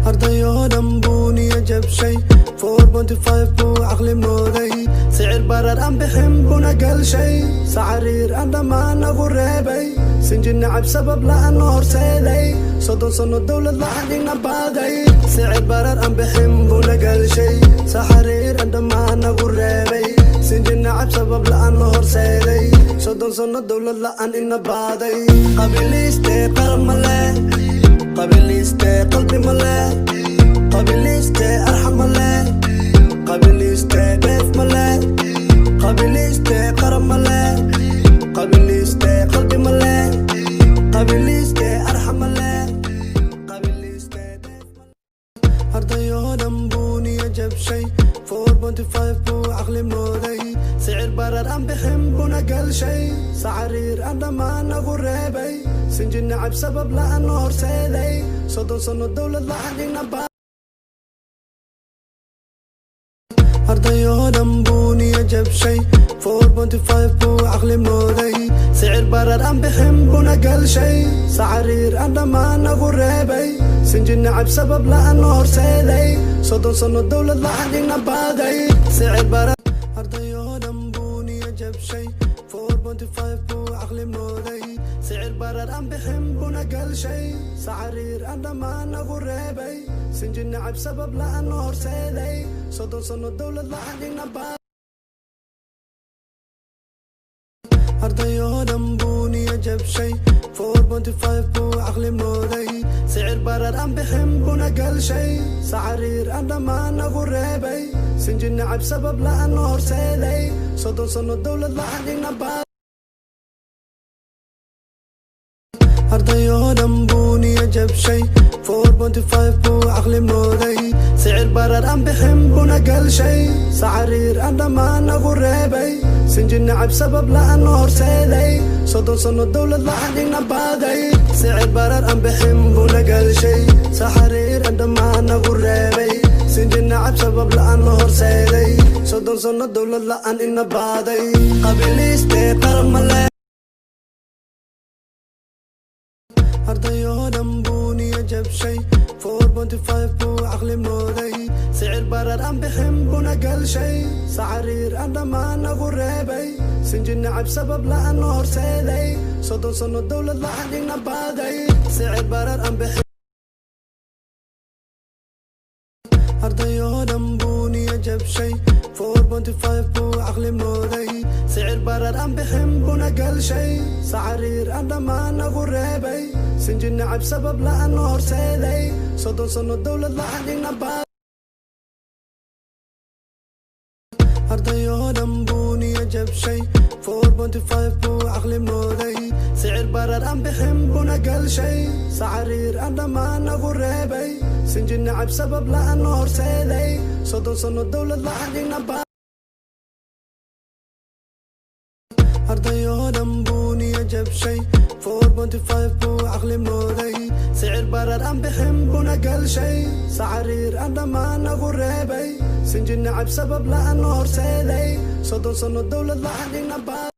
Ardayoo dhan buu niya jabshay, 4.5 buu caqli mooday. Sicir barar aan bixin buna galshay, sacariir aan dhammaan nagu reebay, sinji nacab sabab la'aan noo horseeday, 30 sano dowlad la'aan ina baaday. Sicir barar aan bixin buna galshay, saxariir aan dhammaan nagu reebay, sinji nacab sabab la'aan noo horseeday, 30 sano dowlad la'aan ina baaday. Qabiliiste qaran ma leh, qabiliiste qalbi ma leh, qabiliiste arxam ma leh, qabiliiste dheef ma leh, qabiliiste qaran ma leh, qabiliiste qalbi ma leh, qabiliiste arxam ma leh, qabiliiste dheef ma leh. Ardayoo dhan buu niya jabshay, 4.5 buu caqli mooday. Sicir barar aan bixin buna galshay, sacariir aan dhammaan nagu reebay, sinji nacab sabab la'aan noo horseeday, 30 sano dowlad la'aan ina baa. Ardayoo dhan buu niya jabshay, 4.5 buu caqli mooday. Sicir barar aan bixin buna galshay, sacariir aan dhammaan nagu reebay, sinji nacab sabab la'aan noo horseeday, 30 sano dowlad la'aan ina baaday. Sicir barar. Ardayoo dhan buu niya jabshay, 4.5 buu caqli mooday. Sicir barar aan bixin buna galshay, sacariir aan dhammaan nagu reebay, sinji nacab sabab la'aan noo horseeday, 30 sano dowlad la'aan ina baa. Ardayoo dhan buu niya jabshay, 4.5 buu caqli mooday. Sicir barar aan bixin buna galshay, sacariir aan dhammaan nagu reebay, sinji nacab sabab la'aan noo horseeday, 30 sano dowlad la'aan ina baa. Ardayoo dhan buu niya jabshay, 4.5 buu caqli mooday. Sicir barar aan bixin buna galshay, sacariir aan dhammaan nagu reebay, sinji nacab sabab la'aan noo horseeday, 30 sano dowlad la'aan ina baaday. Sicir barar aan bixin buna galshay, saxariir aan dhammaan nagu reebay, sinji nacab sabab la'aan noo horseeday, 30 sano dowlad la'aan ina baaday. Qabiliiste qaran ma leh. Ardayoo dhan buu niya jabshay, 4.5 buu caqli mooday. Sicir barar aan bixin buna galshay, sacariir aan dhammaan nagu reebay, sinji nacab sabab la'aan noo horseeday, 30 sano dowlad la'aan ina baaday. Sicir barar aan bixin. Ardayoo dhan buu niya jabshay, 4.5 buu caqli mooday. Sicir barar aan bixin buna galshay, sacariir aan dhammaan nagu reebay, sinji nacab sabab la'aan noo horseeday, 30 sano dowlad la'aan ina baa. Ardayoo dhan buu niya jabshay, 4.5 buu caqli mooday. Sicir barar aan bixin buna galshay, sacariir aan dhammaan nagu reebay, sinji nacab sabab la'aan noo horseeday, 30 sano dowlad la'aan ina baa. Ardayoo dhan buu niya jabshay, 4.5 buu caqli mooday. Sicir barar aan bixin buna galshay, sacariir aan dhammaan nagu reebay, sinji nacab sabab la'aan noo horseeday, 30 sano dowlad la'aan ina baa.